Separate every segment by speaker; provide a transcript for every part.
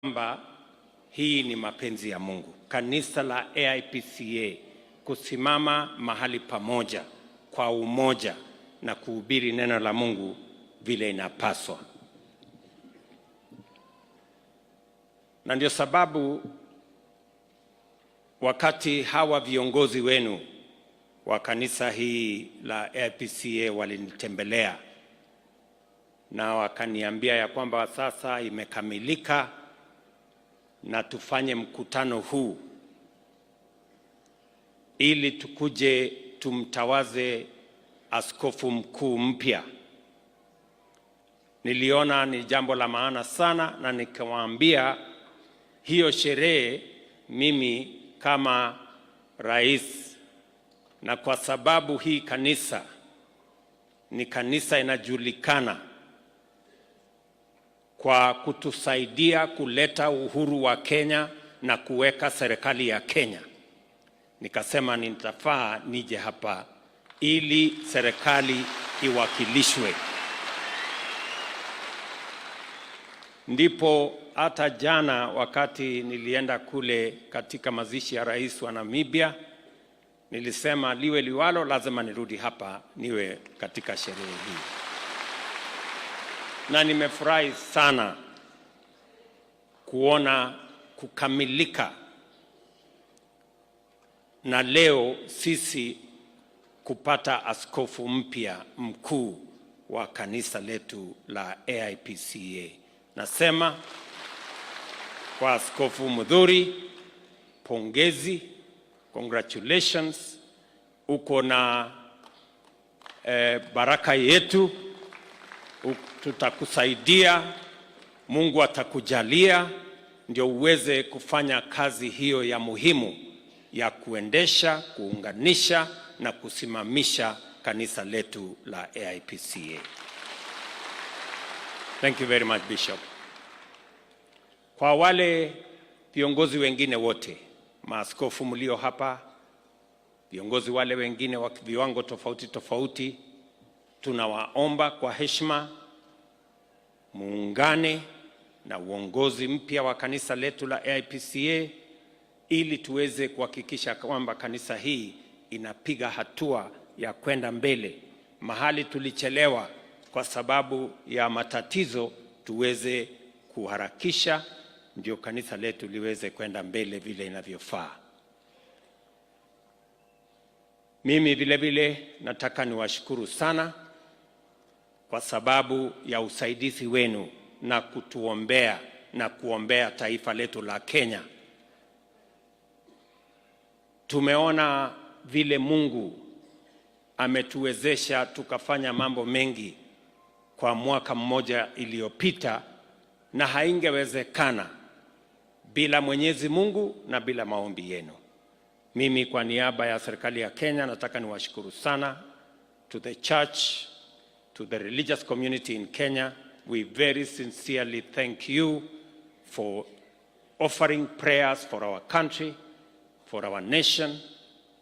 Speaker 1: Kwamba hii ni mapenzi ya Mungu. Kanisa la AIPCA kusimama mahali pamoja kwa umoja na kuhubiri neno la Mungu vile inapaswa. Na ndio sababu wakati hawa viongozi wenu wa kanisa hii la AIPCA walinitembelea na wakaniambia ya kwamba sasa imekamilika na tufanye mkutano huu ili tukuje tumtawaze askofu mkuu mpya. Niliona ni jambo la maana sana, na nikawaambia hiyo sherehe, mimi kama rais, na kwa sababu hii kanisa ni kanisa inajulikana kwa kutusaidia kuleta uhuru wa Kenya na kuweka serikali ya Kenya, nikasema nitafaa nije hapa ili serikali iwakilishwe. Ndipo hata jana wakati nilienda kule katika mazishi ya rais wa Namibia, nilisema liwe liwalo, lazima nirudi hapa niwe katika sherehe hii. Na nimefurahi sana kuona kukamilika na leo sisi kupata askofu mpya mkuu wa kanisa letu la AIPCA. Nasema kwa Askofu Muthuri, pongezi, congratulations, uko na baraka yetu, tutakusaidia, Mungu atakujalia ndio uweze kufanya kazi hiyo ya muhimu ya kuendesha, kuunganisha na kusimamisha kanisa letu la AIPCA. Thank you very much, Bishop. Kwa wale viongozi wengine wote, maaskofu mlio hapa, viongozi wale wengine wa viwango tofauti tofauti, tunawaomba kwa heshima muungane na uongozi mpya wa kanisa letu la AIPCA ili tuweze kuhakikisha kwamba kanisa hii inapiga hatua ya kwenda mbele. Mahali tulichelewa kwa sababu ya matatizo, tuweze kuharakisha ndio kanisa letu liweze kwenda mbele vile inavyofaa. Mimi vile vile nataka niwashukuru sana kwa sababu ya usaidizi wenu na kutuombea na kuombea taifa letu la Kenya. Tumeona vile Mungu ametuwezesha tukafanya mambo mengi kwa mwaka mmoja iliyopita, na haingewezekana bila Mwenyezi Mungu na bila maombi yenu. Mimi kwa niaba ya serikali ya Kenya nataka niwashukuru sana to the church, to the religious community in Kenya. We very sincerely thank you for offering prayers for our country, for our nation,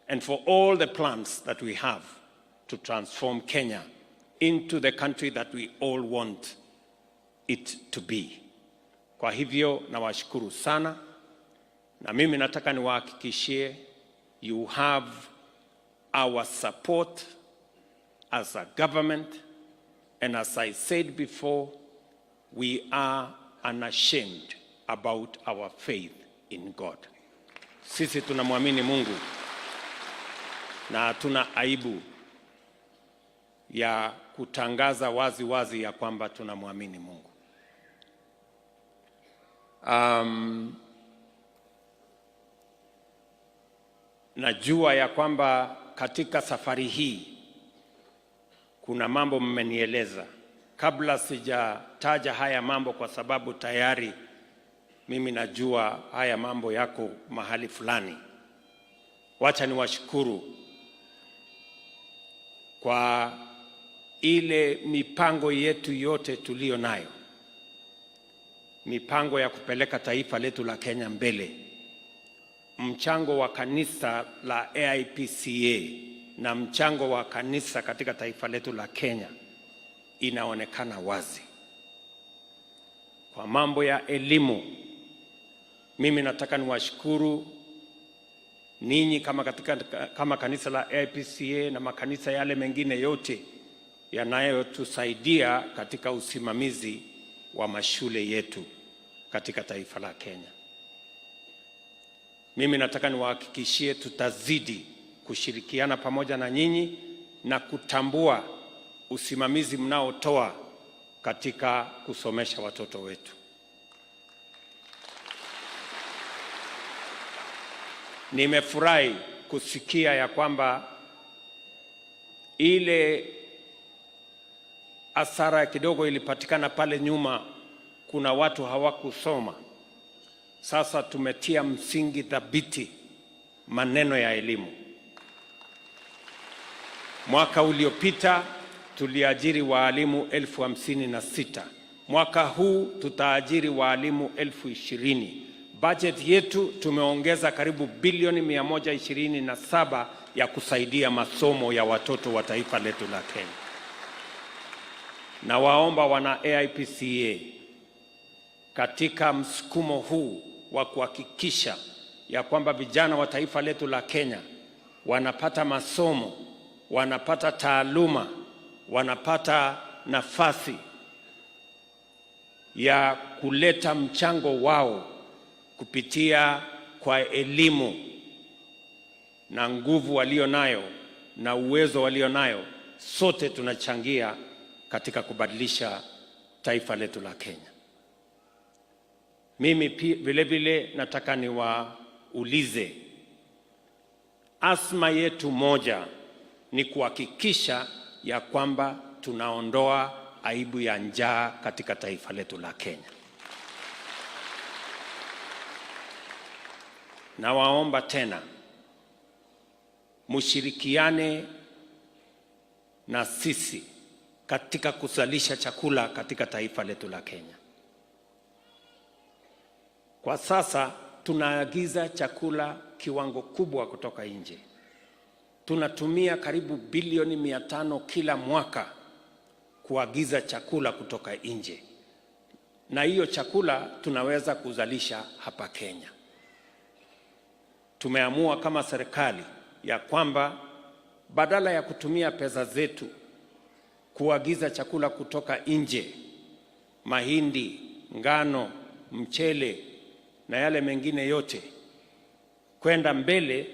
Speaker 1: and for all the plans that we have to transform Kenya into the country that we all want it to be. Kwa hivyo nawashukuru sana, na mimi nataka niwahakikishie you have our support as a government, and as I said before, we are unashamed about our faith in God. Sisi tunamwamini Mungu na hatuna aibu ya kutangaza wazi wazi ya kwamba tunamwamini Mungu. Najua ya kwamba katika safari hii kuna mambo mmenieleza. Kabla sijataja haya mambo, kwa sababu tayari mimi najua haya mambo yako mahali fulani, wacha niwashukuru kwa ile mipango yetu yote tuliyo nayo, mipango ya kupeleka taifa letu la Kenya mbele, mchango wa kanisa la AIPCA na mchango wa kanisa katika taifa letu la Kenya inaonekana wazi. Kwa mambo ya elimu, Mimi nataka niwashukuru ninyi kama kanisa la AIPCA na makanisa yale mengine yote yanayotusaidia katika usimamizi wa mashule yetu katika taifa la Kenya. Mimi nataka niwahakikishie tutazidi kushirikiana pamoja na nyinyi na kutambua usimamizi mnaotoa katika kusomesha watoto wetu. Nimefurahi kusikia ya kwamba ile hasara kidogo ilipatikana pale nyuma, kuna watu hawakusoma. Sasa tumetia msingi thabiti maneno ya elimu. Mwaka uliopita tuliajiri waalimu 56,000. Mwaka huu tutaajiri waalimu 20,000. Budget yetu tumeongeza karibu bilioni 127 ya kusaidia masomo ya watoto wa taifa letu la Kenya. Na waomba wana AIPCA katika msukumo huu wa kuhakikisha ya kwamba vijana wa taifa letu la Kenya wanapata masomo, wanapata taaluma, wanapata nafasi ya kuleta mchango wao kupitia kwa elimu na nguvu walio nayo na uwezo walio nayo, sote tunachangia katika kubadilisha taifa letu la Kenya. Mimi vile vile nataka niwaulize, azma yetu moja ni kuhakikisha ya kwamba tunaondoa aibu ya njaa katika taifa letu la Kenya. Nawaomba tena mshirikiane na sisi katika kuzalisha chakula katika taifa letu la Kenya. Kwa sasa tunaagiza chakula kiwango kubwa kutoka nje. Tunatumia karibu bilioni 500 kila mwaka kuagiza chakula kutoka nje, na hiyo chakula tunaweza kuzalisha hapa Kenya. Tumeamua kama serikali ya kwamba badala ya kutumia pesa zetu kuagiza chakula kutoka nje, mahindi, ngano, mchele na yale mengine yote, kwenda mbele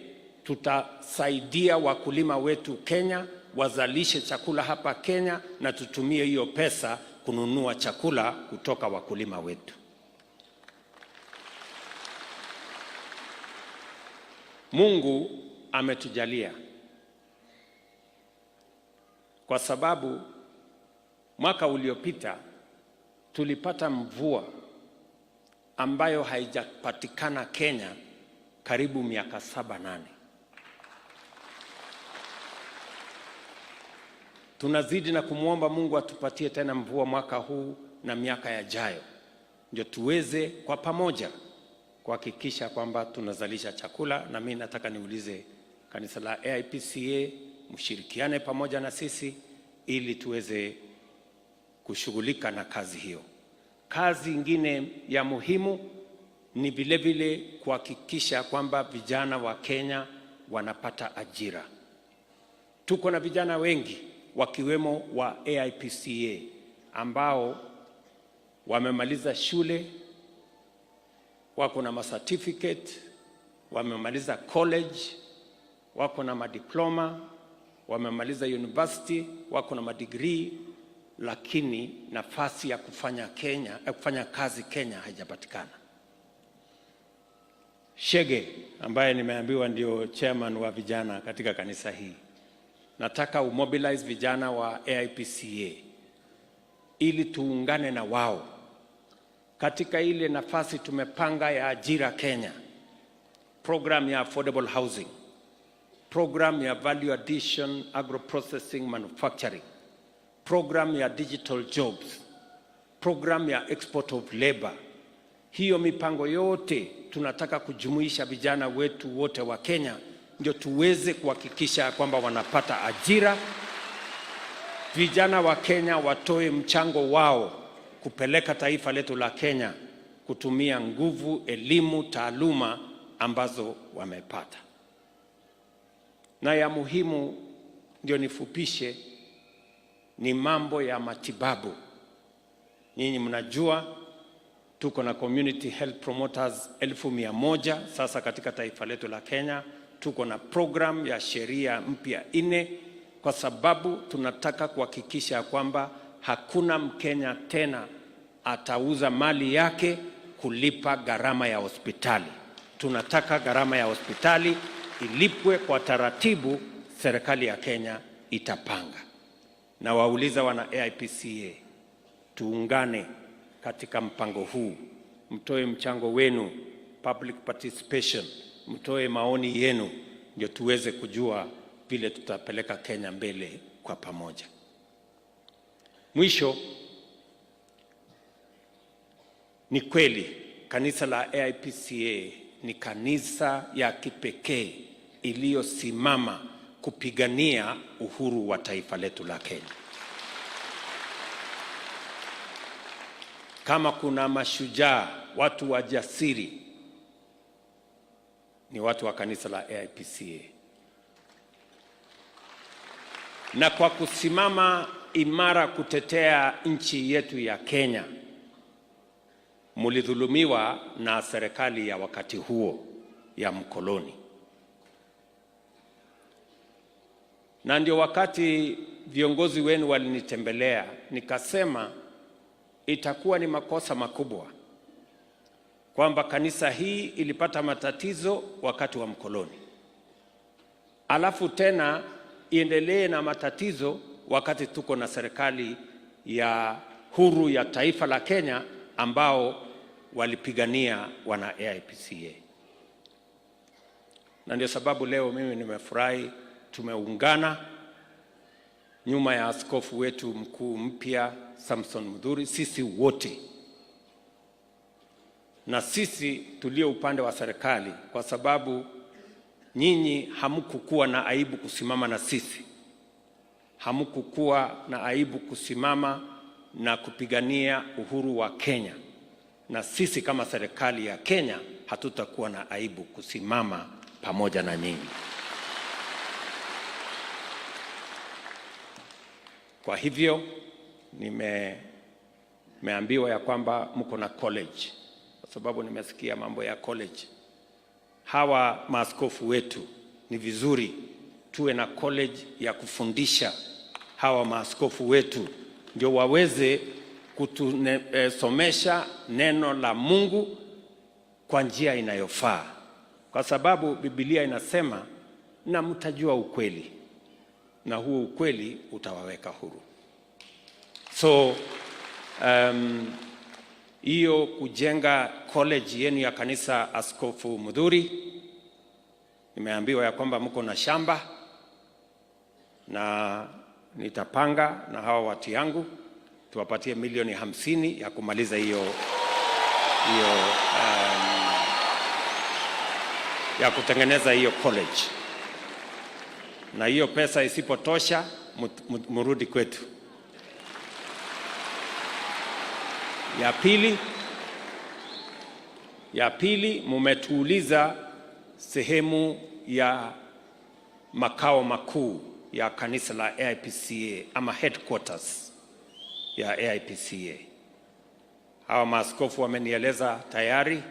Speaker 1: tutasaidia wakulima wetu Kenya wazalishe chakula hapa Kenya, na tutumie hiyo pesa kununua chakula kutoka wakulima wetu. Mungu ametujalia kwa sababu mwaka uliopita tulipata mvua ambayo haijapatikana Kenya karibu miaka 7-8. Tunazidi na kumwomba Mungu atupatie tena mvua mwaka huu na miaka yajayo, ndio tuweze kwa pamoja kuhakikisha kwamba tunazalisha chakula. Na mimi nataka niulize kanisa la AIPCA mshirikiane pamoja na sisi ili tuweze kushughulika na kazi hiyo. Kazi ingine ya muhimu ni vile vile kuhakikisha kwamba vijana wa Kenya wanapata ajira. Tuko na vijana wengi wakiwemo wa AIPCA ambao wamemaliza shule, wako na certificate, wamemaliza college, wako na madiploma, wamemaliza university, wako na madegree, lakini nafasi ya kufanya kazi Kenya haijapatikana. Shege ambaye nimeambiwa ndio chairman wa vijana katika kanisa hii, nataka umobilize vijana wa AIPCA ili tuungane na wao katika ile nafasi tumepanga ya ajira Kenya, program ya affordable housing, program ya value addition agro processing manufacturing, program ya digital jobs, program ya export of labor. Hiyo mipango yote tunataka kujumuisha vijana wetu wote wa Kenya ndio tuweze kuhakikisha kwamba wanapata ajira. Vijana wa Kenya watoe mchango wao kupeleka taifa letu la Kenya kutoka kutumia nguvu, elimu, taaluma ambazo wamepata. Na ya muhimu, ndio nifupishe, ni mambo ya matibabu. Nyinyi mnajua tuko na community health promoters 100,000 sasa katika taifa letu la Kenya. Tuko na program ya sheria mpya nne, kwa sababu tunataka kuhakikisha kwamba hakuna Mkenya tena atauza mali yake kulipa gharama ya hospitali. Tunataka gharama ya hospitali ilipwe kwa taratibu serikali ya Kenya itapanga. Na wauliza wana AIPCA, tuungane katika mpango huu, mtoe mchango wenu, public participation, mtoe maoni yenu, ndio tuweze kujua vile tutapeleka Kenya mbele kwa pamoja. Mwisho, ni kweli kanisa la AIPCA ni kanisa ya kipekee iliyosimama kupigania uhuru wa taifa letu la Kenya. Kama kuna mashujaa, watu wajasiri, ni watu wa kanisa la AIPCA. Na kwa kusimama imara kutetea nchi yetu ya Kenya, mulidhulumiwa na serikali ya wakati huo ya mkoloni. Na ndio wakati viongozi wenu walinitembelea, nikasema itakuwa ni makosa makubwa kwamba kanisa hii ilipata matatizo wakati wa mkoloni, alafu tena iendelee na matatizo wakati tuko na serikali ya huru ya taifa la Kenya ambao walipigania wana AIPCA. Na ndio sababu leo mimi nimefurahi tumeungana nyuma ya askofu wetu mkuu mpya Samson Mudhuri, sisi wote na sisi tulio upande wa serikali, kwa sababu nyinyi hamkukuwa na aibu kusimama na sisi, hamkukuwa na aibu kusimama na kupigania uhuru wa Kenya, na sisi kama serikali ya Kenya hatutakuwa na aibu kusimama pamoja na nyinyi. Kwa hivyo nimeambiwa ya kwamba mko na college, kwa sababu nimesikia mambo ya college. Hawa maaskofu wetu, ni vizuri tuwe na college ya kufundisha hawa maaskofu wetu, ndio waweze kutusomesha neno la Mungu kwa njia inayofaa, kwa sababu Biblia inasema na mtajua ukweli na huo ukweli utawaweka huru. So hiyo kujenga college yenu ya kanisa, Askofu Mudhuri, nimeambiwa ya kwamba mko na shamba na nitapanga na hawa watu yangu tuwapatie milioni 50 ya kumaliza hiyo ya kutengeneza hiyo college, na hiyo pesa isipotosha murudi kwetu. Ya pili, mumetuuliza sehemu ya makao makuu ya kanisa la AIPCA ama headquarters ya AIPCA. Hawa maaskofu wamenieleza tayari,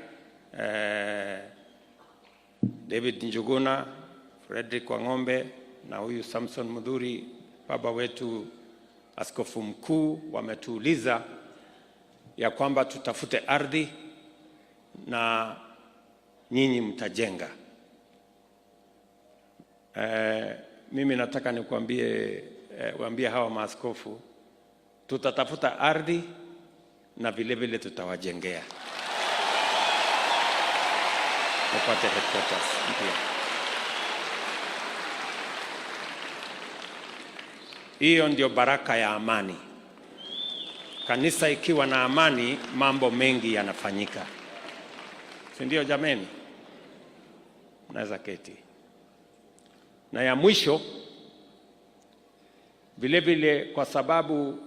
Speaker 1: David Njuguna, Frederick Wang'ombe na huyu Samson Mudhuri, baba wetu askofu mkuu, wametuuliza ya kwamba tutafute ardhi na nyinyi mtajenga. Mimi nataka nikuambie, waambie hawa maaskofu tutatafuta ardhi na vile vile tutawajengea mupate headquarters mpya. Hiyo ndio baraka ya amani. Kanisa ikiwa na amani, mambo mengi yanafanyika, si ndio? Jameni, naweza keti. Na ya mwisho vile vile, kwa sababu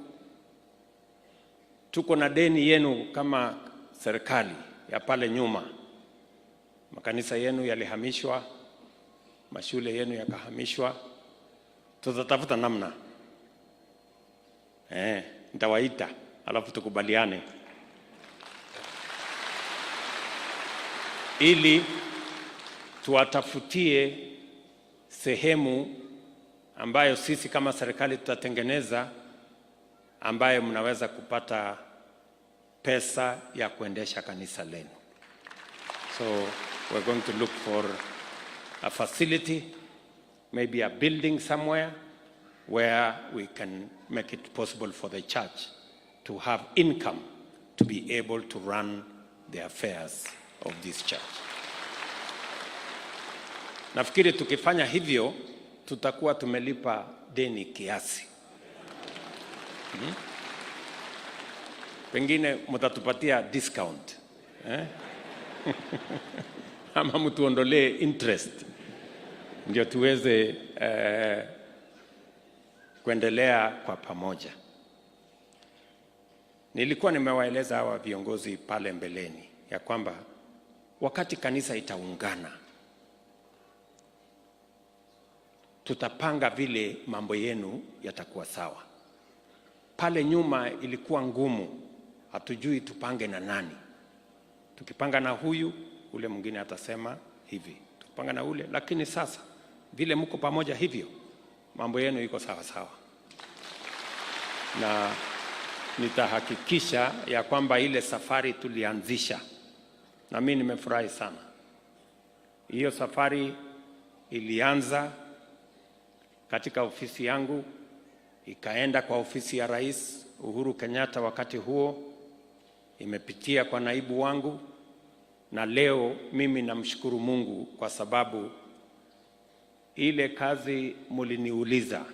Speaker 1: tuko na deni yenu kama serikali ya pale nyuma, makanisa yenu yalihamishwa, mashule yenu yakahamishwa. Tutatafuta namna, nitawaita alafu tukubaliane ili tuwatafutie sehemu ambayo sisi kama serikali tutatengeneza ambayo mnaweza kupata pesa ya kuendesha kanisa lenu. So we're going to look for a facility, maybe a building somewhere where we can make it possible for the church to have income to be able to run the affairs of this church. Nafikiri tukifanya hivyo tutakuwa tumelipa deni kiasi. Pengine mtatupatia discount, eh? Ama mtuondolee interest ndio tuweze kuendelea kwa pamoja. Nilikuwa nimewaeleza hawa viongozi pale mbeleni ya kwamba wakati kanisa itaungana, tutapanga vile mambo yenu yatakuwa sawa. Pale nyuma ilikuwa ngumu, hatujui tupange na nani. Tukipanga na huyu, ule mwingine atasema hivi, tukipanga na ule. Lakini sasa vile mko pamoja hivyo, mambo yenu iko sawa sawa, na nitahakikisha ya kwamba ile safari tulianzisha, na mimi nimefurahi sana. Hiyo safari ilianza katika ofisi yangu, ikaenda kwa ofisi ya Rais Uhuru Kenyatta wakati huo, imepitia kwa naibu wangu, na leo mimi namshukuru Mungu kwa sababu ile kazi muliniuliza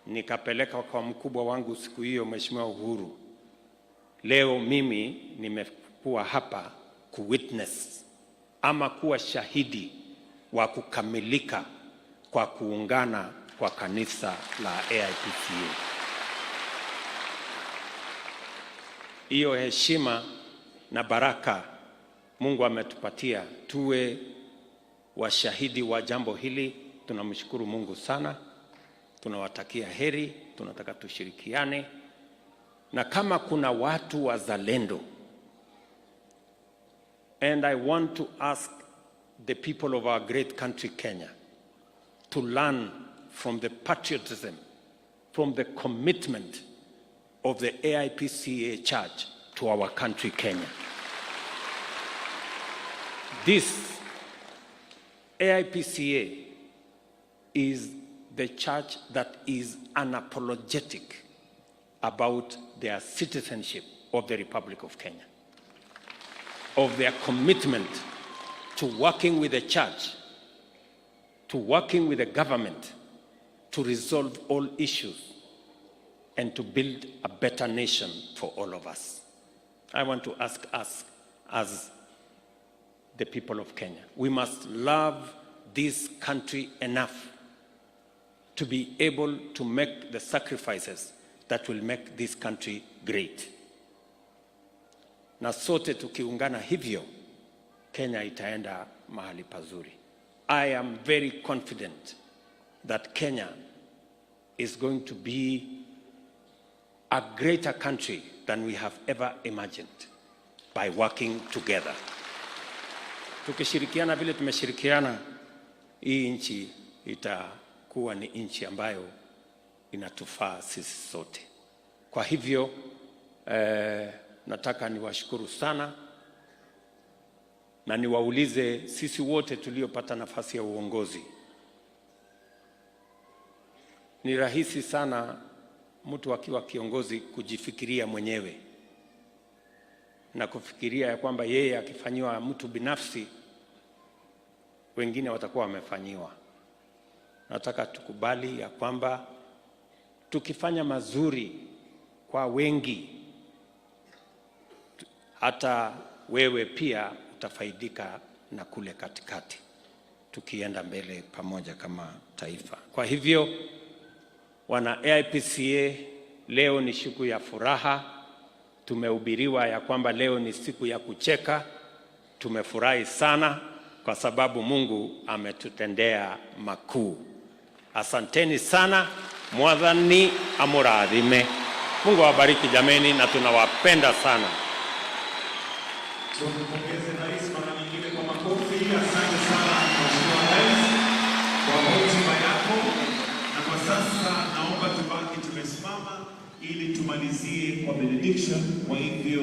Speaker 1: nikapeleka kwa mkubwa wangu siku hiyo, Mheshimiwa Uhuru. Leo mimi nimekuwa hapa kuwitness ama kuwa shahidi wa kukamilika kwa kuungana kwa kanisa la AIPCA. Hiyo heshima na baraka Mungu ametupatia tuwe washahidi wa jambo hili. Tunamshukuru Mungu sana, tunawatakia heri, tunataka tushirikiane, na kama kuna watu wazalendo, and I want to ask the people of our great country Kenya to learn from the patriotism, from the commitment of the AIPCA Church to our country Kenya. This AIPCA is the church that is unapologetic about their citizenship of the Republic of Kenya, of their commitment to working with the church, to working with the government to resolve all issues and to build a better nation for all of us. I want to ask us as the people of Kenya, we must love this country enough to be able to make the sacrifices that will make this country great. Na sote tukiungana hivyo, Kenya itaenda mahali pazuri. I am very confident that Kenya is going to be a greater country than we have ever imagined by working together. Tukishirikiana vile tumeshirikiana, hii nchi itakuwa ni nchi ambayo inatufaa sisi sote. Kwa hivyo nataka niwashukuru sana na niwaulize sisi wote tuliopata nafasi ya uongozi. Ni rahisi sana mtu akiwa kiongozi kujifikiria mwenyewe na kufikiria ya kwamba yeye akifanyiwa mtu binafsi wengine watakuwa wamefanyiwa. Nataka tukubali ya kwamba tukifanya mazuri kwa wengi, hata wewe pia utafaidika na kule katikati, tukienda mbele pamoja kama taifa. Kwa hivyo, wana AIPCA, leo ni siku ya furaha. Tumehubiriwa ya kwamba leo ni siku ya kucheka. Tumefurahi sana kwa sababu Mungu ametutendea makuu. Asanteni sana, Mwathani amurathime. Mungu awabariki jameni, na tunawapenda sana.
Speaker 2: Tumpongeze rais mara nyingine kwa makofi. Asante sana, Mheshimiwa Rais, kwa hotuba yako, na kwa sasa naomba tubaki tumesimama ili tumalizie kwa benediction. Kwa hivyo